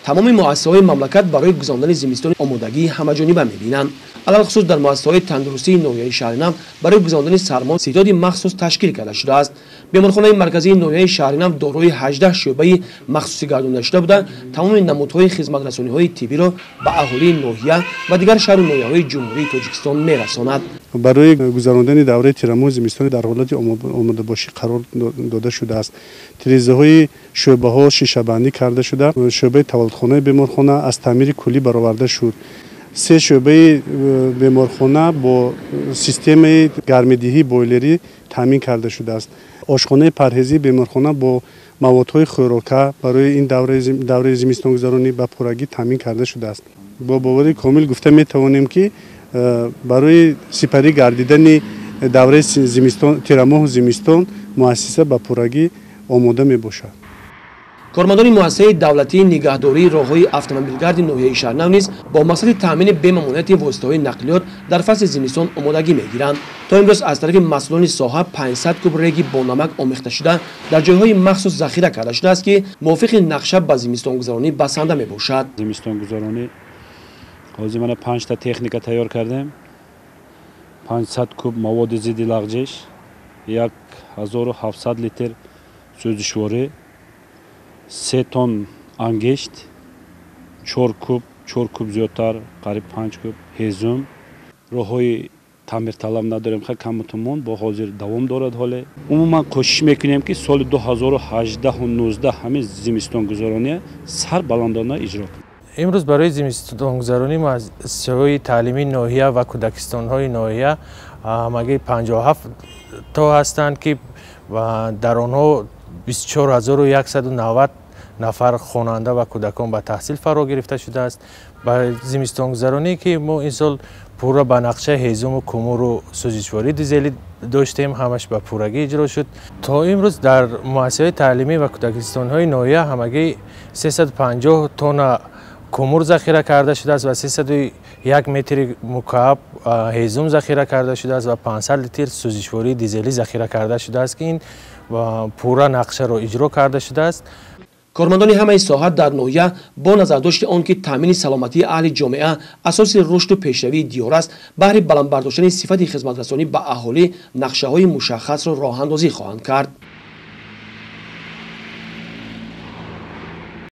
Тамоми муассисаҳои мамлакат барои гузарондани зимистони омодагии ҳамаҷониба мебинанд. Алалхусус дар муассисаҳои тандурустии ноҳияи Шаҳринав барои гузарондани сармо ситоди махсус ташкил карда шудааст. Беморхонаи марказии ноҳияи Шаҳринав дорои 18 шӯъбаи махсусӣ гардонда шуда буда, тамоми намудҳои хизматрасониҳои тиббиро ба аҳолии ноҳия ва дигар шаҳру ноҳияҳои Ҷумҳурии Тоҷикистон мерасонад. Барои гузарондани давраи тирамоҳи зимистон дар ҳолати омодабошӣ қарор дода шудааст. Тирезаҳои шӯъбаҳо шишабандӣ карда шуда, шӯъбаи таваллудхонаи беморхона аз таъмири куллӣ бароварда шуд. 3 шӯъбаи беморхона бо системаи гармидиҳии бойлерӣ таъмин карда шудааст. Ошхонаи парҳезии беморхона бо маводҳои хӯрока барои ин давраи зимистонгузаронӣ ба пуррагӣ таъмин карда шудааст. Бо боварии комил гуфта метавонем, ки барои сипарӣ гардидани давраи тирамоҳу зимистон муассиса ба пуррагӣ омода мебошад. Кормандони муассисаи давлатии нигаҳдории роҳҳои автомобилгарди ноҳияи Шаҳринав низ бо мақсади таъмини бемамониати воситаҳои нақлиёт дар фасли зимистон омодагӣ мегиранд. То имрӯз аз тарафи масъулони соҳа 500 куб реги бо намак омехта шуда дар ҷойҳои махсус захира карда шудааст, ки мувофиқи нақша ба зимистонгузаронӣ басанда мебошад. Зимистонгузаронӣ ҳозир мана 5та техника тайёр кардем, 500 куб маводи зидди лағжиш, 1700 литр сӯзишворӣ, 3 тонн ангишт, 4 куб, 4 куб зиёдтар, қариб 5 куб ҳезум. Роҳҳои таъмирталаб надорем, хеле камутумон бо ҳозир давом дорад. Ҳоле умуман кӯшиш мекунем, ки соли 2018-19 ҳамин зимистонгузарония сарбаландона иҷро кунем. Имрӯз барои зимистонгузаронӣ муассисаҳои таълимии ноҳия ва кӯдакистонҳои ноҳия ҳамагӣ 57 то ҳастанд, ки дар онҳо 24190 нафар хонанда ва кӯдакон ба таҳсил фаро гирифта шудааст. Ба зимистонгузаронӣ, ки мо ин сол пурра ба нақша ҳезуму кумуру сӯзишворӣ дизелӣ доштем, ҳамаш ба пуррагӣ иҷро шуд. То имрӯз дар муассисаҳои таълимӣ ва кӯдакистонҳои ноҳия ҳамагӣ 350 тонна кумур захира карда шудааст ва 301 метри мукааб ҳезум захира карда шудааст ва 500 литр сӯзишвории дизелӣ захира карда шудааст, ки ин пурра нақшаро иҷро карда шудааст. Кормандони ҳамаи соҳа дар ноҳия бо назардошти он ки таъмини саломатии аҳли ҷомеа асоси рушду пешравии диёр аст, баҳри баланд бардоштани сифати хизматрасонӣ ба аҳолӣ нақшаҳои мушаххасро роҳандозӣ хоҳанд кард.